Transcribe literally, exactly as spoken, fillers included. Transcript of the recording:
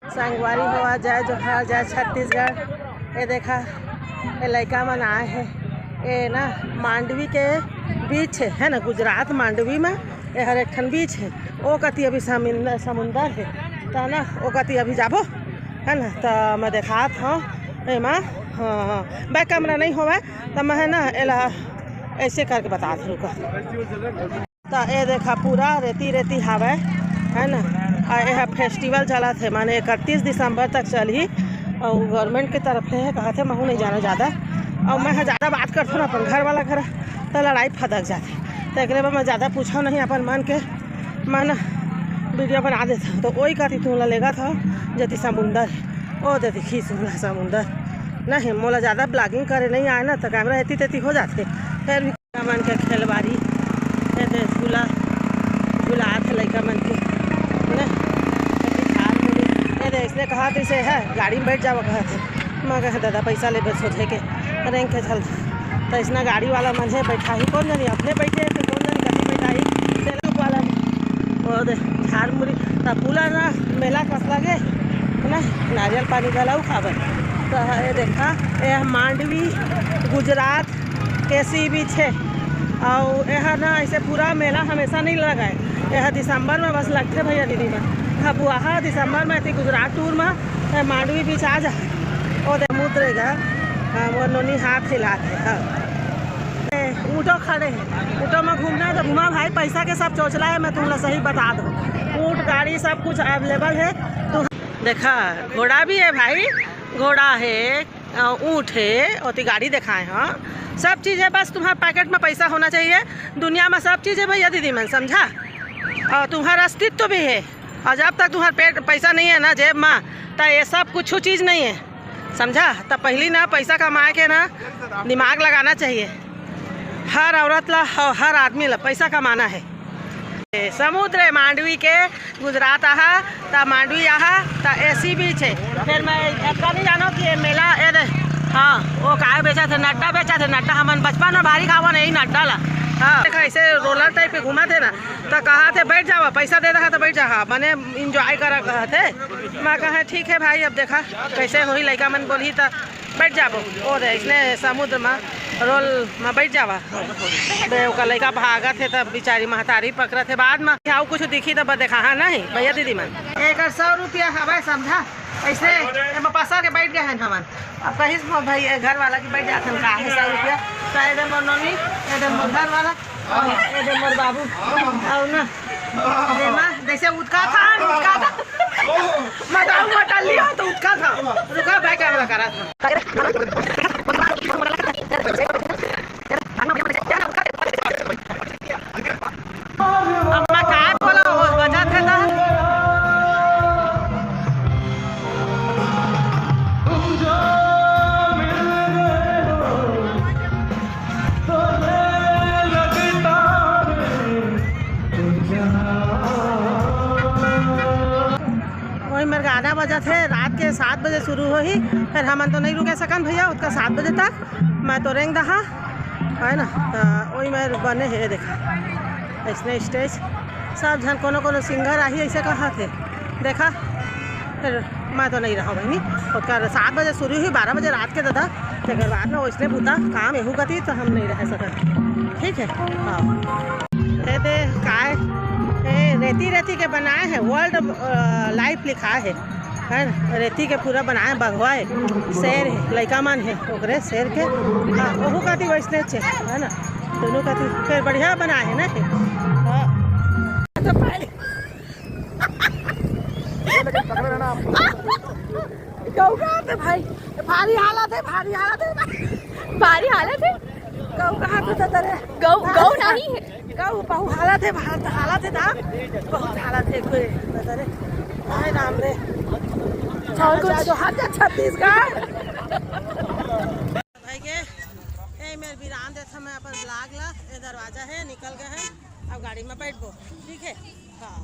संगवारी हो, जय जोहार, जय छत्तीसगढ़। ये देखा, ये लइका मन आए हे, ये ना मांडवी के बीच हे, है ना, गुजरात मांडवी में ये हर एक ठन बीच हे। ओ कति अभी समिंदर, समुंदर हे, त ना ओ कति अभी जाबो, है ना। त मैं देखात हूँ एमा, हाँ, हाँ, बैक कैमरा नहीं होवे, त मैं, है ना, एला ऐसे करके बतात हूँ, रुका। त ए देखा, पूरा रेती रेती हावय, है ना। अउ एहा फेस्टिवल चलत हे, माने इकतीस दिसंबर तक चलही। अउ गवर्नमेंट के तरफ ले हे कहत हे, महू नहीं जानो जादा। अउ मैं ह जादा बात करथों ना अपन घर वाला करा, त लड़ाई फदक जाथे। त एकरे बर मैं जादा पूछो नहीं, अपन मन के मन वीडियो बना देथों। त ओही कति तुमला लेगत हव, जेती समुंदर, ओ देती खीस वाला समुंदर। नहीं, मोला जादा ब्लॉगिंग करे नहीं आए ना, त कैमरा एती तेती हो जाथे। फिर भी मन के खेलबारी, ए दे झूला झुलात हे लइका मन के, ने? एती झार मुड़ी, ए दे, इसने कहा तो इसे है, गाड़ी में बैठ जावा कहत हे। मैं कहे, "दादा, पैसा लेबे सोझे के, रेंग के चल।" त इसना गाड़ी वाला मन हे, बैठाही कोन जनी, अपने बैठे हे, तो कोन जनी कति बैठाही, तेलुगु वाला। ओ दे, झार मुड़ी, त पूरा ना मेला कस लगे, ना? नारियल पानी घला खाबे। त ए देखा, ए मांडवी, गुजरात, के सी बीच हे। अउ एहा ना ऐसे पूरा मेला हमेशा नहीं लगाए, एहा दिसंबर में बस लगथे भैया दीदी मन। अब वहाँ दिसंबर में एती गुजरात टूर में ए मांडवी बीच आ जा। ओ दे समुद्र हे गा, हाँ, वो नोनी हाथ हिलात हे, हाँ। ए, ऊँटो खड़े हे, ऊँटो में घूमना हे त घूमा भाई, पैसा के सब चोचला हे, मैं तुमला सही बता दूँ। ऊँट गाड़ी सब कुछ अवेलेबल हे। तू देखा, घोड़ा भी हे भाई, घोड़ा हे, अ, ऊँट हे, ओती गाड़ी देखाए, हाँ, सब चीज हे, बस तुम्हार पैकेट में पैसा होना चाहिए। दुनिया में सब चीज हे भैया दीदी मन, समझा? अउ तुम्हार अस्तित्व भी हे, अउ जब तक तुम्हार पेट पैसा नहीं हे ना जेब में, त ये सब कुछ चीज नहीं हे, समझा? त पहली ना पैसा कमाए के ना दिमाग लगाना चाहिए। हर औरत ला, ह-, हर आदमी ला पैसा कमाना हे। ए, समुद्र हे मांडवी के, गुजरात आहा, त मांडवी आहा, त ए सी बीच हे। फिर मैं अतका नहीं जानो कि ये मेला, ए दे, हाँ, वो काय बेचथे, नड्डा बेचथे, नड्डा हमन बचपन में भारी खावन यही नड्डा ला। हाँ, देखा, ऐसे रोलर टाइप के घूमत हे ना, त कहत हे, "बैठ जावा, पैसा दे रहा त बैठ जा, हाँ, मने एंजॉय करा," कहत हे। मैं कहे, "ठीक हे भाई, अब देखा कैसे होही, लइका मन बोलही त बैठ जाबो।" ओ दे, इसने समुद्र में रोल में बैठ जावा। बे, ओकर लइका भागत हे, त बिचारी महतारी पकड़त हे। बाद में अउ कुछ दिखही, तब देखा, हाँ, नहीं, भैया दीदी मन। एकर सौ रुपया हवय, समझा? ऐसे एमा पसर के बैठ गए हन हमन। अब कहिस, "भाई, ये घर वाला के बैठ जाथन, का हे सौ रुपया?" त ए दे मोर नोनी, ए दे मोर घर वाला, अउ ए दे मोर बाबू, अउ ना, ए दे माँ, जैसे उतका था, उतका था। मैं जाऊँ, मैं टल्ली हो तो उतका था। रुका, बैक कैमरा करा था। अब मैं का बोला, वो बजा थे ना। वही मेर गाना बजत हे, रात के सात बजे शुरू होही, फिर हमन तो नहीं रुके सकन भैया, ओतका सात बजे तक मैं तो रेंग दहा, है ना। त वही मेर बने हे, देखा, ऐसने स्टेज, सब झन कोनो कोनो सिंगर आही, ऐसे कहत हे, देखा। फिर मैं तो नहीं रहा बहिनी, ओतका सात बजे शुरू हुई, बारह बजे रात के दादा, तेकर बाद में वैसने बुता काम एहू कती, तो हम नहीं रह सकत। ठीक है, हाँ। ए दे, काय, ए, रेती, रेती के बनाए हे, वर्ल्ड, अ, लाइफ लिखाए हे, है ना? रेती के पूरा बनाए, बघवा हे, शेर हे, लइका मन हे, ओकरे शेर के, हाँ, ओहू कती वैसने हे, है ना? दोनों कती, फिर बढ़िया बनाए हे ना, हाँ। तो भाई, गऊ कहा थे भाई, भारी हालत हे, भारी हालत हे, भारी हालत हे। गऊ कहा थे दादा रे? गऊ, गऊ नहीं हे। गऊ बहु हालत हे, हालत, हालत हे ना, बहुत हालत हे कोई दादा रे। हाय राम रे। और कुछ? अच्छा, जो हर जा छत्तीसगढ़। भाई के, ए मेर बिरान देथा मैं अपन ब्लॉग ला, ए दरवाजा हे, निकल गए हैं, अब गाड़ी में बैठबो, ठीक है? हाँ।